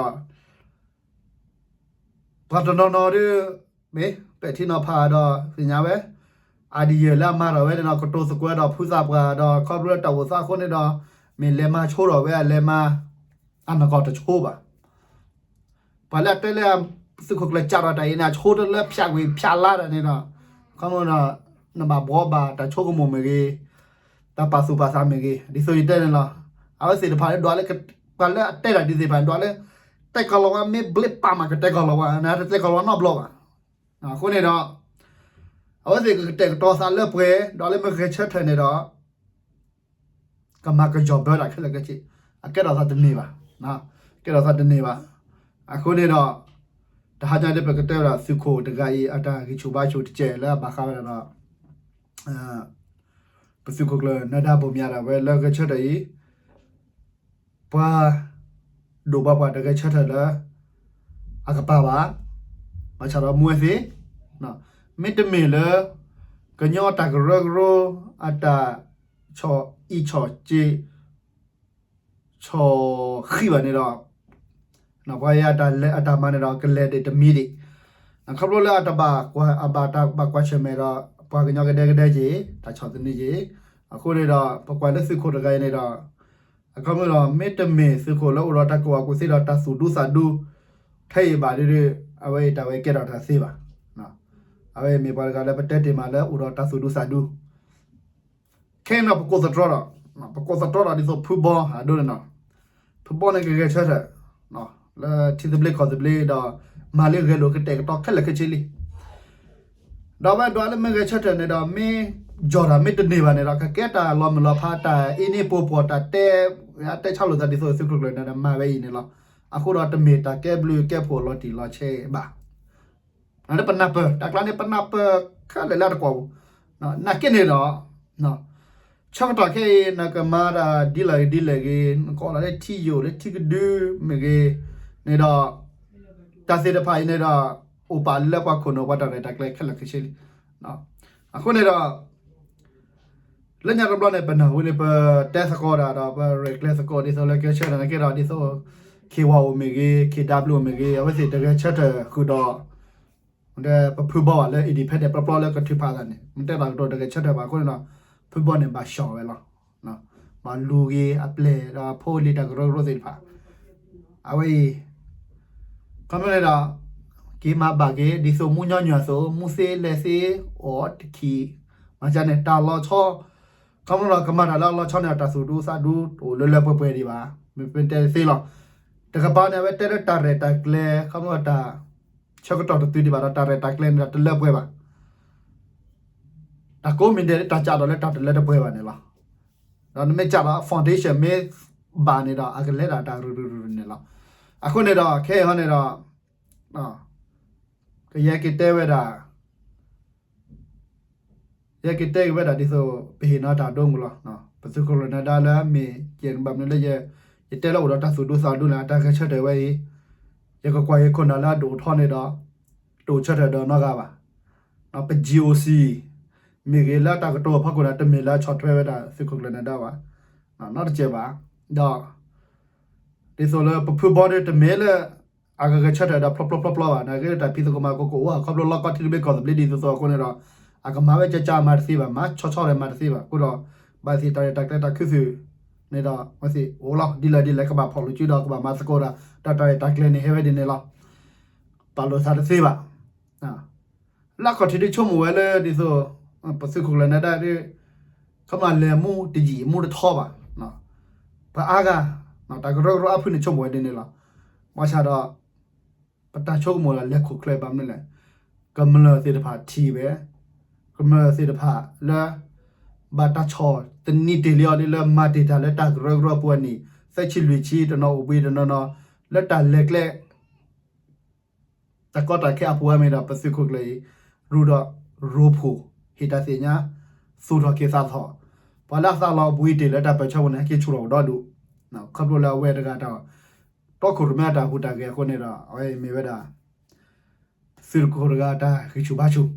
ပှၤတနီၤနီၤဒီး မ့ၢ်ပဲာ်ထံနီၤဖးဒီးသ့ၣ်ညါဝဲ, အဒံၣ်ယဲၢ်လၢအမၤထီၣ်ဝဲန့ၣ်ဒီး ကတိၤသကိးဒီးဖုသးပှၢ်ဒီး ခီဖျိလၢတၢ်အိၣ်သးအဃိန့ၣ်ဒီး မ့ၢ်လဲၤမၤဆိဒီးဝဲအလဲၤမၤ အနီၢ်ကီၢ်တဆိဘၣ်. ပှၤလၢအတဲလၢ သုးခိၣ်ကျၢၢ်စးထီၣ်တၢ်အံၤန့ၣ် အဆိတလၢဖၠးကွံာ်ဖၠးလါတၢ်န့ၣ်ဒီး ခီဖျိဒီး နဘၣ်ဘှီဘၣ်တၢ်ဆိကမိၣ်မ့ၢ်ဂ့ၤ, တၢ်ပာ်သူၣ်ပာ်သးမ့ၢ်ဂ့ၤ ဒ်သိးယတဲန့ၣ်လီၤ. အဝဲသ့ၣ်တဖၣ်ဒွးလၢ ပှၤလၢအတဲတၢ်ဒ်သ့ၣ်တဖၣ်ဒွးလၢ တဲကီၢ်လီၤဝါ မ့ၢ်ဘျ့ပာ်မးကတဲကီၢ်လီၤဝါ နတတဲကီၢ်လီၤဝါနီတဘျီဘၣ်. အဃိန့ၣ်ဒီး အဝဲသ့ၣ်ကကတဲာ်ကတီၤသးလၢပှဲၤ ဒီးလၢမ့ၢ်ဂဲၤဆၢထၢၣ်န့ၣ်ဒီး ကမၤကယီၢ်ဘၢတၢ်ခဲလၢာ်ခဲဆ့, အကဲထီၣ်သးတန့ၢ်ဘၣ်, ကဲထီၣ်သးတန့ၢ်ဘၣ်. အဃိန့ၣ်ဒီး တဟါညါဒ်ပကတဲဝဲဒၣ်သုးခိၣ်တဂၤအံၤ အတၢ်ဂံၢ်ဆူၣ်ဘါဆူၣ်တစဲးလၢအဘၣ်ဃးဝဲဒၣ်ဒီး ပသုးခိၣ်ကျၢၢ်နၢၤဒါဘိၣ်မၠးဒၣ်ဝဲလၢဂဲၤဆၢထၢၣ်အံၤ ပှၤဒိၣ်ဘၣ်ပှၤတဂဲၤဆၢထၢၣ်လၢ အကပၤဘၣ်, ဘၣ်ဆၣ်ဒီးမူဝဲသ့, မ့တမ့ၢ်လၢ ကညီတၢ်ကရၢကရိ အတၢ်ဆီၣ်အံၣ်ဆီၣ်စ့ ဆီၣ်ဃံဘၣ်န့ၣ်ဒီး ပှၤအတၢ်လဲၤအတၢ်မၤန့ၣ်ဒီး ကလဲၤဒံးတမံၤဒံး, ခီဖျိလၢအတၢ်ဘၣ်ကွၢ် အဘၣ်တၢ်ဘၣ်ကွၢ်ဆၢၣ်မဲာ်ဒီး ပှၤကညီကဒဲကဒဲက့ၤ တၢ်ဆီၣ်သနံးက့ၤ, အဃိန့ၣ်ဒီး ပကွၢ်လၢသုးခိၣ်တဂၤအံၤန့ၣ်ဒီး အခီပညီဒီး မ့တမ့ၢ်သုးခိၣ်လၢအိၣ်ဒီးတၢ်ကူၣ်ဘၣ်ကူၣ်သ့ဒီးတၢ်သူၣ်ဒူသးဒူ ထဲအံၤဘၣ်ဒီး အဝဲအံၤတၢ်ဝဲကဲထီၣ်တၢ်သ့ဘၣ်. အဝဲအံၤမ့ၢ်ပှၤတဂၤလၢပတဲတ့ၢ်မးလၢအိၣ်ဒီးတၢ်သူၣ်ဒူသးဒူ ခဲအံၤန့ၣ် ပကိးသတြီဒီး ပကိးသတြီဒီးဒ်သိးဖုဘီအဒိန့ၣ်လီၤ. ဖုဘီန့ၣ်ကဂဲၤဆၢထၢၣ် လၢထံသဘျ့ကီၢ်သဘျ့ဒီး မၤလၢဂဲၤလိာ်ကတဲာ်ကတီၤခဲလၢာ်ခဲဆ့လံ. ဒီးအဝဲဒွးလၢမ့ၢ်ဂဲၤဆၢထၢၣ်န့ၣ်ဒီး မ့ၢ်ယီၢ်တၢ်မ့ၢ်တန့ၢ်ဘၣ်န့ၣ်ဒီး ကကဲတၢ်လီၤမုၢ်လီၤဖး တၢ်အ့န့ၢ်ပိာ်ပှီၢ် တၢ်တဲ တဲဆါလိာ်သးဒ်သိးသုးခိၣ်ကျၢၢ်န့ၣ်ဒီး မၤဝဲအံၤန့ၣ်လီၤ. အဃိဒီးတမ့ၢ်တၢ်ကဲဘျုးကဲဖှိၣ်လီၤတံၢ်လီၤဆဲးဘၣ်. ပနၢ်ပၢၢ် တၢ်ကျါန့ၣ် ပနၢ်ပၢၢ်ခဲလၢာ်လၢအတကွီၢ်ပူၤ, နာ်က့န့ၣ်ဒီး ဆၢကတီၢ်ခဲအံၤ နကမၤတၢ်ဒ်လဲၣ်ဂ့ၤဒ်လဲၣ်ဂ့ၤ နကိးလီၤလၢထံယိာ်လၢထံကဒုမ့ၢ်ဂ့ၤန့ၣ်ဒီး တၢ်သ့ၣ်တဖၣ်အံၤန့ၣ်ဒီး အိၣ်ပာ်လၢပှၤခိၣ်နူာ်ပှၤတၢ်ရဲၣ်တၢ်ကျဲၤခဲလၢာ်ခဲဆ့လံ. အဃိန့ၣ်ဒီး လၢညါတဘျီန့ၣ် ပနၢ်ဟူန့ၣ် ပတဲသကိးတၢ်ဒီး ပရဲၣ်ကျဲၤသကိးဒ်သိးလၢကဲဆၢထၢၣ်နာ်က့ဒီး ဒ်သိး ခ့ဝါအိၣ်မ့ၢ်ဂ့ၤ ခ့ဒၢဘျုးအိၣ်မ့ၢ်ဂ့ၤ အဝဲသ့ၣ်တဂဲၤဆၢထၢၣ်ဃုာ်ဒီး ပဖုဘီဘၣ်လၢ independent ပျီပျီလၢကထုးဖးသးန့ၣ် မ့ၢ်တဲတၢ်ကတိၤတဂဲၤဆၢထၢၣ်ဘၣ်အဃိန့ၣ်ဒီး ဖုဘီန့ၣ်ဘၣ်ဆှီၣ်ဝဲလီၤ. ဘၣ်လူၤဂ့ၤအပျဲၢ်ဒီးဖိလံၤတၢ်ကရၢကရိသ့ၣ်တဖၣ် အဝဲအံၤ ခီဖျိန့ၣ်ဒီး က့ၤမၤဘၣ်က့ၤ ဒ်သိးမူညီနုၢ်အသိး မူသ့လဲၤသ့ အိၣ်တခံး မၤကန့ၣ် တၢ်လီၤဆီ ခီဖျိဒီးကမၤတၢ်လၢအလီၤဆီန့ၣ် တၢ်သူၣ်ဒူသးဒူ တအိၣ်လၢလၢပှဲၤပှဲၤဒံးဘၣ်. မ့ၢ်တဲသ့လီၤ. တကပၤန့ၣ် အဝဲတဲလၢတၢ်ရဲၣ်တၢ်ကျဲၤ ခီဖျိတၢ် ဆၢကတီၢ်တတုၤဒံးဘၣ်ဒီး တၢ်ရဲၣ်တၢ်ကျဲၤန့ၣ်ဒီး တလၢပှဲၤဘၣ်. တၢ်ကိးမံၤဒဲးလၢတၢ်ကးဒီးလၢတၢ်တလၢတပှဲၤဘၣ်န့ၣ်လီၤ. ဒီးနမ့ၢ်ကးဒီး foundation မ့ၢ်ဘၣ်န့ၣ်ဒီး အကလဲၤဒၣ်တၢ်ရုၢ်ရုၢ်န့ၣ်လီၤ. အဃိန့ၣ်ဒီး ခဲအံၤဟီန့ၣ်ဒီး ကယဲၢ်က့ၤတဲဝဲဒၣ် ယဲၢ်က့ၤတဲက့ၤဝဲဒၣ်ဒ်သိး ပဟ့ၣ်နီၤတၢ်ဒိမုၢ်လီၤ. ပသုးခိၣ်ကျၢၢ်နၢၤဒါလၢမ့ၢ်ကဲဘၣ်မနုၤလၢ ယတဲလၢအိၣ်ဒီးတၢ်သူၣ်ဒူသးဒူန့ၣ် အတၢ်ဂဲၤဆၢထၢၣ်ဝဲအံၤ ယကကွၢ်ယခိၣ်နၢ်လၢအဒိၣ်ထီန့ၣ်ဒီး တအိၣ်ဆၢထၢၣ်ဒီးနီတဂၤဘၣ်. ပ GOC မ့ၢ်ဂ့ၤလၢတၢ်ကတိၤအဖီခိၣ်န့ၣ် တမ့ၢ်လၢအဆီၣ်ထွဲဝဲဒၣ်သုးခိၣ်ကျၢၢ်နၢၤဒါဘၣ်. နီတစဲးဘၣ်. ဒီး ဒ်သိးလၢပဖုဘီန့ၣ် တမ့ၢ်လၢ အကဂဲၤဆၢထၢၣ်ဒီးဖျီဖျီဖျီဖျီဘၣ်. နာ်က့တၢ်ဖံးသကိးမၤသကိးကအိၣ် ခီဖျိလီၢ်ကီၢ်ထံသဘျ့ကီၢ်သဘျ့ဒ်သိးသိးအဃိန့ၣ်ဒီး အကမၤဝဲကကးမၤတသ့ဘၣ်, မၤဆီဆီဒီးမၤတသ့ဘၣ်. အဃိဒီး ဘၣ်သ့ၣ်တၢ်ရဲၣ်တၢ်ကျဲၤတၢ်ခူသူၣ်န့ၣ်ဒီး ဝဲသ့ၣ်အိၣ်လီၤ ဒ်လဲၣ်ဒ်လဲၣ်ကဘၣ်ဖီၣ်လိာ်စုဒီးကဘၣ်မၤသကိးဒီး တၢ်ရဲၣ်တၢ်ကျဲၤန့ၣ်ဟဲဝဲဒ်န့ၣ်လီၤ. ပာ်လိာ်သးတသ့ဘၣ်. လၢအခီၣ်ထံးဒ်ဆိကမိၣ်ဝဲလၢဒ်သိး ပသုးခိၣ်ကျၢၢ်နၢၤဒါဒ် ခီမီလဲၤမူတယံာ်မူတထီဘၣ်. ပှၤအါဂၤ တၢ်ကရၢကရိအါဖုၣ်န့ၣ် ဆိကမိၣ်ဝဲဒ်န့ၣ်လီၤ. ဘၣ်ဆၣ်ဒီး ပတၢ်ဆိကမိၣ်ဒီးလဲၤခိၣ်ချၢဘၣ်မနုၤလဲၣ်, ကမျၢၢ်သ့ၣ်တဖၣ်ထံၣ်ဝဲ, ကမျၢၢ်သ့ၣ်တဖၣ်လၢ ဘၣ်တၢ်ဆီၣ်သနံးတ့ၢ်လံအီၤဒ်လၢမၤတ့ၢ်တၢ်လၢတၢ်ကရၢကရိအပူၤအနံၣ် သၢဆံလွံၢ်ဆံ တနီၤအိၣ်ဘှံးတနီၤနီၤ လၢတၢ်လဲၤကျဲ တၢ်ကီတၢ်ခဲအပူၤဝဲမ့ၢ်ဒီး ပသုးခိၣ်ကျၢၢ်အံၤ ရူဒီးရိဖှိၣ် ဟ့ၣ်တၢ်သ့ၣ်ညါ သူၣ်ထီၣ်က့ၤသးထီၣ်, ပှၤလၢအသးလီၤဘှံးတ့ၢ်လၢတၢ်ပၢၢ်ဆၢပူၤန့ၣ် ဟဲက့ၤဆူၣ်ထီၣ်ကဒီးဒူၣ်, ခီဖျိလၢအဝဲတဂၤတၢ် တီခိၣ်ရိၣ်မဲအတၢ်ဟူးတၢ်ဂဲၤအဃိန့ၣ်ဒီး အဝဲအံၤမ့ၢ်ဝဲဒၣ် သုးတခိၣ်တဂၤအတၢ်ဂံၢ်ဆူၣ်ဘါဆူၣ်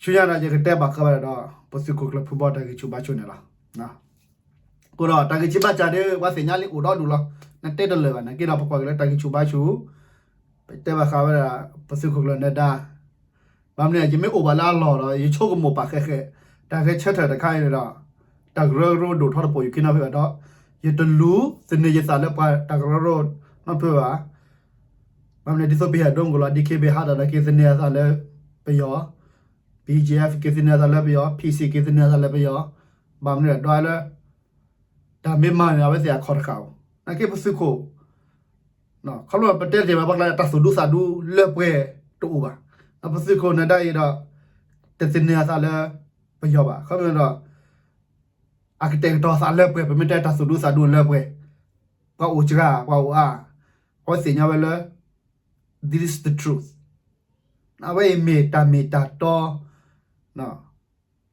ဆူညါဒီးယကတဲဘၣ်ဃးဝဲဒၣ်ဒီး ပသုးခိၣ်ကျၢၢ်ဖုဘီတၢ်ဂံၢ်ဆူၣ်ဘါဆူၣ်န့ၣ်လီၤ. အဃိဒီးတၢ်ဂံၢ်ဆူၣ်ဘါဆူၣ်ဒီး ပှၤသ့ၣ်ညါလံအိၣ်ဒီဒူၣ်လီၤ. နတဲတလၢာ်ဘၣ် နာ်က့ဒီးပကွၢ်က့ၤလၢတၢ်ဂံၢ်ဆူၣ်ဘါဆူၣ် ပတဲဘၣ်ဃးဝဲဒၣ် ပသုးခိၣ်ကျၢၢ်နၢၤဒါ ဘၣ်မနုၤ ယမ့ၢ်အိၣ်ဘၣ်လၢအလီၢ်ဒီး ယဆိကမိၣ်ပာ်ဃဲးဃဲး တၢ်ဂဲၤဆၢထၢၣ်တခါအံၤန့ၣ်ဒီး တၢ်ကရၢကရိဒိၣ်ထီၣ်တပိာ်ယူၤခံနီၤဖဲဘၣ်ဒီး ယတလူၤသန့ၤယသးလၢပှၤတၢ်ကရၢကရိနီၤဖဲဘၣ်. ဘၣ်မနုၤဒ်သိးပဟဲဒိကလီၤ ဒ်ခ့ဘ့ၣ်ဟးဒီး က့ၤသန့ၤအသးလၢပယီၤ BGF က့ၤသန့ၤအသးလၢပယီၤ PC က့ၤသန့ၤအသးလၢပယီၤ ဘၣ်မနုၤဒီးလၢ တၢ်မ့ၢ်မၤန့ၣ် အဝဲသ့ၣ်အခီၣ်တဃာ်အိၣ် နာ်က့ပသုးခိၣ် ခီဖျိပတဲတ့ၢ်ဘၣ်ပှၤကျါ တၢ်သူၣ်ဒူသးဒူလၢပှဲၤတအိၣ်ဘၣ်. ပသုးခိၣ်နၢၤဒါအံၤဒီး တသန့ၤအသးလၢပယီၤဘၣ်. ခီဖျိဒီး အကတဲာ်ကတီၤသးလၢပှဲၤ ပမ့ၢ်တဲတၢ်သူၣ်ဒူသးဒူလၢပှဲၤ ပှၤအိၣ်စှၤ ပှၤအိၣ်အါ အဝဲသ့ၣ်ညါဝဲလၢ this is the truth အဝဲအံၤမ့ၢ်တၢ်မ့ၢ်တၢ်တီ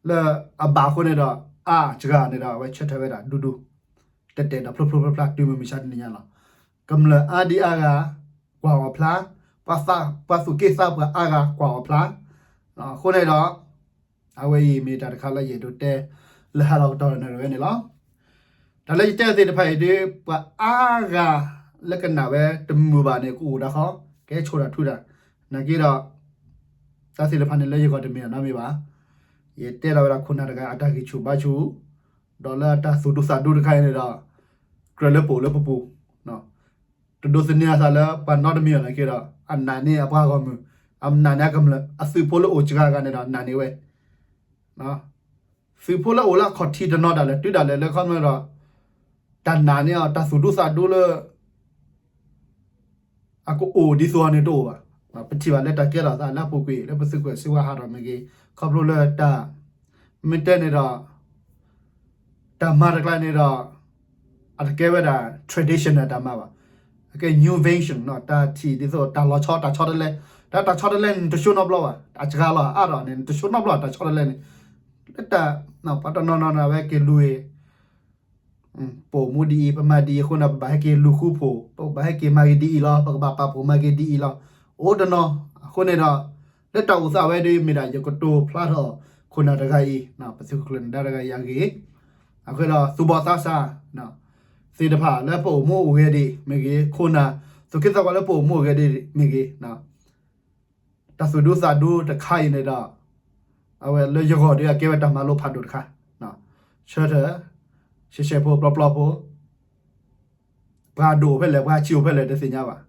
လၢအဘၣ်အဃိန့ၣ်ဒီး အါစှၤန့ၣ်ဒီး အဝဲဆၢထၢၣ်ဝဲဒၣ်ဒူဒူ တဲာ်တဲာ်ဒီးဖျိဖျိဖျါဖျါ တုၤမုၢ်မဆါတနံၤညါလီၤ. ကမျၢၢ်အါဒံအါဂၤ ကွၢ်အီၤဖျါ, ပှၤသူၣ်က့သးပှၢ်အါဂၤ ကွၢ်အီၤဖျါ အဃိန့ၣ်ဒီး အဝဲအံၤမ့ၢ်တၢ်တခါလၢယအဲၣ်ဒိးတဲ လၢဟးထီၣ်ကတီၢ်နၣ်ရံၣ်ဝဲန့ၣ်လီၤ. တၢ်လၢယတဲသ့ၣ်တဖၣ်အံၤဒီး ပှၤအါဂၤလၢကနၣ်ဝဲတမုာ်ဘၣ်န့ၣ် ကအိၣ်ဒၣ်ဃီ ကဟဲဆိၣ်တၢ်ထူတၢ် နာ်က့ဒီး တၢ်သ့ၣ်တဖၣ်န့ၣ်လၢယဂီၢ်တမ့ၢ်နီတမံၤဘၣ်. ယတဲလီၤဝဲဒၣ်ခိၣ်နၢ်တဂၤအတၢ်ဂံၢ်ဆူၣ်ဘါဆူၣ် ဒီးလၢအတၢ်သူၣ်ဒူသးဒူတခါအံၤန့ၣ်ဒီး ကြၢးလၢပအိၣ်လၢပပူၤ တဒိးသန့ၤအသးလၢပှၤနီတမံၤအီၤနာ်က့ဒီး အနာ်န့ၢ်အပှၤဂီၢ်မုၢ်, အနာ်န့ၢ်အကမျၢၢ်, အသုးဖိလၢအိၣ်စှၤဂၤန့ၣ်ဒီးနာ်န့ၢ်ဝဲ, သုးဖိလၢအိၣ်လၢအခီၣ်ထံးတနီၤဒၣ်လဲာ် တုၤဒၣ်လဲာ်လၢခီဖျိဒီး တၢ်နာ်န့ၢ်အီၤ တၢ်သူၣ်ဒူသးဒူလၢ အကအိၣ်ဒ်သိးအီၤန့ၣ်တအိၣ်ဘၣ်. ပထံၣ်ဘၣ်လၢတၢ်ကဲထီၣ်သးလၢအပူၤကွံာ် လၢပသုးခိၣ်စ့ဝါဟးထီၣ်မ့ၢ်ဂ့ၤ, ခီဖျိလၢတၢ် မ့ၢ်တဲန့ၣ်ဒီး တၢ်မၤတကျါန့ၣ်ဒီး အတကဲဝဲဒၣ် traditional တၢ်မၤဘၣ်. အကဲ innovation တၢ်ထံၣ်ဒ်သိးတၢ်လီၤဆီ တၢ်ဆီတလဲ, တၢ်တၢ်ဆီတလဲန့ၣ် နတဆိနီတဘျီဘၣ်. အစှၤလီၤအါထီၣ်န့ၣ် နတဆိနီတဘျီ တၢ်ဆီတလဲန့ၣ် လၢတၢ် ပှၤတနီၤနီၤန့ၣ် အဝဲက့ၤလူၤ ပအိၣ်မူဒ်အံၤ ပမၤဒ်အံၤအဃိန့ၣ် ပဘၣ်ဟဲက့ၤလူၤဃူဖိး, ပကဘၣ်ဟဲက့ၤမၤက့ၤဒ်အံၤလီၤ, ပကဘၣ်ပာ်ဖှိၣ်မၤက့ၤဒ်အံၤလီၤ. အိၣ်တနီၤ, အဃိန့ၣ်ဒီး လၢတၢ်အိၣ်သးဝဲဒၣ်မ့ၢ်ဒၣ် ယကတိၤဖျါထီၣ်ခိၣ်နၢ်တဂၤအံၤ, ပသုးခိၣ်ကျၢၢ်နၢၤဒါတဂၤအံၤအဂ့ၢ်, အဃိဒီးသူၣ်ဘီၣ်သးစၢ် သ့ၣ်တဖၣ်လၢပအိၣ်မူအိၣ်ဂဲၤဒံးမ့ၢ်ဂ့ၤ, ခိၣ်နၢ် သူၣ်က့သးပှၢ်လၢပအိၣ်မူအိၣ်ဂဲၤဒံးမ့ၢ်ဂ့ၤ တၢ်သူၣ်ဒူသးဒူတခါအံၤန့ၣ်ဒီး အဝဲလၢယဂီၢ်ဒီးအကဲဝဲတၢ်မၤလိဖးဒိၣ်တခါ, ဆၢထၢၣ် ရှဲရှဲဖိပျီပျီဖိ, ပှၤဒိၣ်အိၣ်ဖဲလဲၣ် ပှၤဆံးအိၣ်ဖဲလဲၣ်တသ့ၣ်ညါဘၣ်.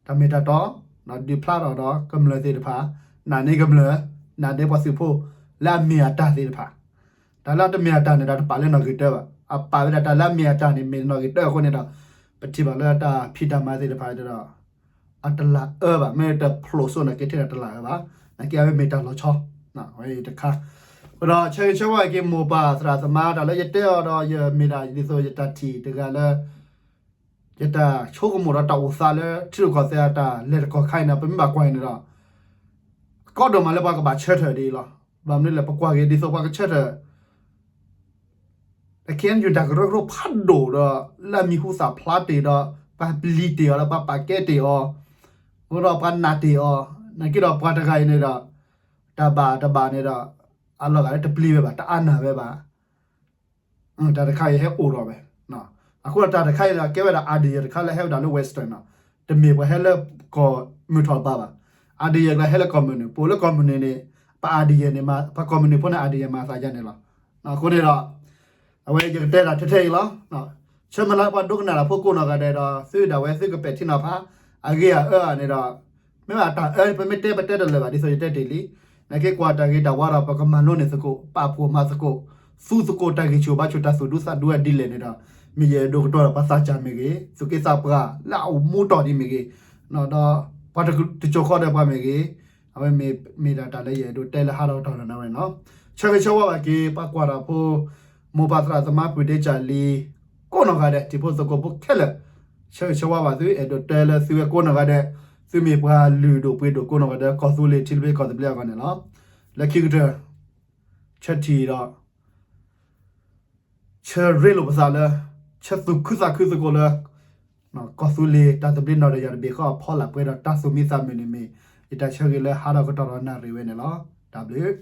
တၢ်မ့ၢ်တၢ်တီ ဒုးဖျါထီၣ်ဒီးကမျၢၢ်သ့ၣ်တဖၣ်, နာ်န့ၢ်ကမျၢၢ်, နာ်န့ၢ်ပှၤသုးဖိ လၢအမ့ၢ်အတၢ်သ့ၣ်တဖၣ်, တၢ်လၢအတမ့ၢ်အတၢ်န့ၣ်ဒီးတပာ်လၢနီၣ်ဂံၢ်တၢဘၣ်. အပာ်ဝဲဒၣ်တၢ်လၢအမ့ၢ်အတၢ်န့ၣ် မ့ၢ်နီၣ်ဂံၢ်တၢအဃိန့ၣ်ဒီး ပထံၣ်ဘၣ်လၢတၢ်ဖံးတၢ်မၤသ့ၣ်တဖၣ်ဒီး အတလၢအၢဘၣ်, မ့ၢ်တဖျိးစိန့ၣ်က့ၤထဲဒၣ်တလၢအၢဘၣ်, နာ်က့အဝဲမ့ၢ်တၢ်လီၤဆီ, ဝဲတခါ, ဒီးဆၢဂ့ၤဆၢဝါက့ၤမိၢ်ပၢ်သရၣ်သမါ တၢ်လၢယတဲအီၤဒီး ယမ့ၢ်ဒၣ်ဒ်သိးယတၢ်ထံၣ်တဂၤလၢ ယတၢ်ဆိကမိၣ်ဒီးတၢ်အိၣ်သးလၢထံရူၢ်ကီၢ်သဲးအတၢ်လဲၤတကီၢ်ခါအံၤန့ၣ် ပမ့ၢ်ဘၣ်ကွၢ်အံၤန့ၣ်ဒီး ကီဒိၣ်မးလၢပှၤကဘၣ်ဆၢထၢၣ်ဒ်အံၤလီၤ. ဘၣ်မနုၤလဲၣ် ပကွၢ်က့ၤဒ်သိးပှၤကဆၢထၢၣ် အခဲအံၤတၢ်ကရၢကရိဖးဒိၣ်ဒီး လၢအမံၤဟူသၣ်ဖျါတ့ၢ်ဒီး ပှၤပျံၤတ့ၢ်အီၤဒီး ပှၤပာ်ကဲတ့ၢ်အီၤ, အဃိဒီးပှၤနာ်တ့ၢ်အီၤ, နာ်က့ဒီးပှၤတဂၤအံၤန့ၣ်ဒီး တၢ်ဘၣ်တဘၣ်န့ၣ်ဒီး အလီၤဂာ်လၢတပျံၤဝဲဘၣ် တအါနာ်ဝဲဘၣ်. တၢ်တခါအံၤဟဲအိၣ်ထီၣ်ဝဲ, အဃိဒီးတၢ်တခါအံၤဒီး ကဲဝဲဒၣ် idea တခါလၢဟဲဝဲဒၣ်လၢ Western နီၤ, တမ့ၢ်ပှၤဟဲလၢကီၢ်မုၢ်ထီၣ်ဘးဘၣ်. idea ကျါဟဲလၢကီၢ်မုၢ်နုာ်, ပအိၣ်လၢကီၢ်မုၢ်နုာ်န့ၣ် ပ idea န့ၣ်မၤ ပှၤကီၢ်မုၢ်နုာ်ဖိန့ၣ် idea မၤသးယါန့ၣ်လီၤ. အဃိန့ၣ်ဒီး အဝဲယကတဲဒၣ်ထဲထဲအံၤလီၤ. ဆၢမုၢ်လၢ်ပှၤဒိကနၣ်တၢ်ဖိကိးနီၢ်ဂၤဒဲးဒီး သုဒၣ်ဝဲသုကပဲာ်ထံနီၤဖး အဂ့ၢ်အအၢန့ၣ်ဒီး မ့ၢ်ဘၣ်တၢ်အၢ ပမ့ၢ်တဲပတဲတလၢာ်ဘၣ် ဒ်သိးယတဲတ့ၢ်လံ. နာ်က့ကွၢ်တၢ်ဂ့ၤတၢ်ဝါဒီး ပကမၤလိန့ၢ်သကိး ပာ်ဖှိၣ်မၤသကိး သူသကိးတၢ်ဂံၢ်ဆူၣ်ဘါဆူၣ် တၢ်သူၣ်ဒူသးဒူဝဲဒ်လဲၣ်န့ၣ်ဒီး မ့ၢ်ယအဲၣ်ဒိးကတိၤဒီးပှၤသးစၢ်မ့ၢ်ဂ့ၤ, သူၣ်က့သးပှၢ်လၢအအိၣ်မူတီၢ်ဒ်မ့ၢ်ဂ့ၤ, ဒီးပှၤတစိၤဃီဒီးပှၤမ့ၢ်ဂ့ၤ, အဝဲမ့ၢ်မ့ၢ်ဒၣ်တၢ်လၢယအဲၣ်ဒိးတဲလၢဟးထီၣ်ကတီၢ်နၣ်ရံၣ်ဝဲန့ၣ်လီၤ. ဆၢဂ့ၤဆၢဝါဘၣ်က့ၤ ပှၤကွၢ်တၢ်ဖိ မိၢ်ပၢ်သရၣ်သမါ ပုၢ်ဒ့ကၢ်လံၤ ကိးနီၢ်ဂၤဒဲး တံၤဖိသကိးဖိခဲလၢာ်, ဆၢဂ့ၤဆၢဝါဘၣ်သု အဲၣ်ဒိးတဲလၢသုဝဲကိးနီၢ်ဂၤဒဲး, သုမ့ၢ်ပှၤလုၢ်ဒိၣ်ပှ့ၤဒိၣ်ကိးနီၢ်ဂၤဒဲး ကီၢ်သူလ့ၤထံသဘျ့ကီၢ်သဘျ့အဂီၢ်န့ၣ်လီၤ. လၢခံကတၢၢ် ဆၢထံၣ်ဒီး ဆၢရ့လိာ်ပသးလၢ ဆၢသူၣ်ခုသးခုသကိးလၢ ကီၢ်သူလ့ၤတၢ်သဘျ့နီၣ်ဒီးယၤတဘ့ၣ်ဃီအဖီလာ်ပှဲၤဒီးတၢ်သူၣ်မံသးမုာ်န့ၣ်မ့ၢ် ယတၢ်ဆၢဂ့ၤလၢဟါထီၣ်ကတီၢ်ဒီးနၣ်ရံၣ်ဝဲန့ၣ်လီၤ. တၢ်ဘျုး